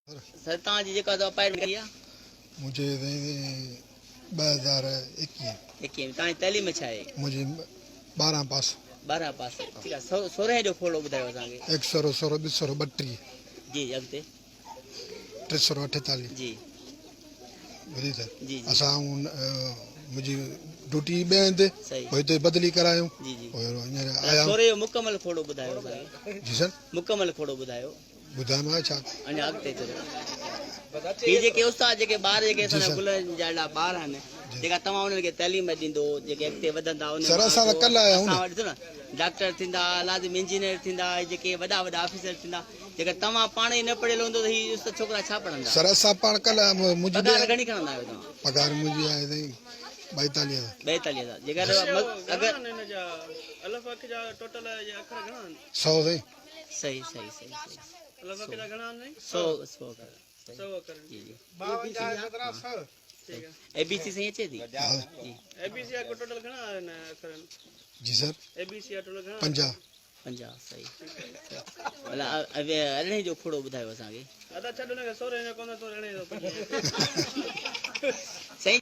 سر توهان جي جيڪا اپائنٽمينٽ ڪئي آ. منهنجي 2021. 21 ۾ توهان جي تعليم ڇا آهي؟ منهنجي 12 پاس. 12 پاس ٺيڪ آ سورهين جو کوڙو ٻڌايو اسان کي. هڪ سرو سورو ٻه سرو 32. جي اڳتي. ٽي سرو 48. جي. ٻڌي ته جي جي. اسان منهنجي ڊيوٽي ٻئي هنڌ پوء هتي بدلي ڪرايون جي جي. پوء هينئر آيا. سورهين جو مڪمل کوڙو ٻڌايو اسان کي. جي سر. مڪمل کوڙو ٻڌايو. ٻڌايان ڇا؟ اڃا اڳتي چلو. هي جيڪي استاد جيڪي ٻار جيڪي اسان جا گلن جا اهڙا ٻار آهن جيڪا توهان انهن کي تعليم ڏيندو جيڪي اڳتي وڌندا انهن سر اسان ته ڪلهه آيا آهيون اسان وٽ ڏسو نه ڊاڪٽر ٿيندا لازم انجنيئر ٿيندا جيڪي وڏا وڏا آفيسر ٿيندا جيڪر توهان پاڻ ئي نه پڙهيل هوندو ته هي استاد ڇوڪرا ڇا پڙهندا؟ سر اسان پاڻ ڪلهه منهنجي پگهار گهڻي کڻندا آهيو توهان؟ پگهار منهنجي آهي سائين 42000. 42000 جيڪر اگر الف اک جا ٽوٽل اکر گهڻا آهن؟ 100 سائين. صحيح صحيح صحيح صحيح الف اک جا گهڻا آهن؟ 100 100 اکر. 100 اکر. جي جي. 52 17 100. ٺيڪ آهي. اي بي سي صحيح اچي ٿي؟ جي. اي بي سي جا ٽوٽل گهڻا آهن اکر؟ جي سر. اي بي سي جا ٽوٽل گهڻا؟ 50. 50 صحيح. ڀلا ارڙهين جو کوڙو ٻڌايو اسان کي. ادا ڇڏ ان کي سورهين جو ڪونه ٿو ارڙهين جو پڄي. صحيح.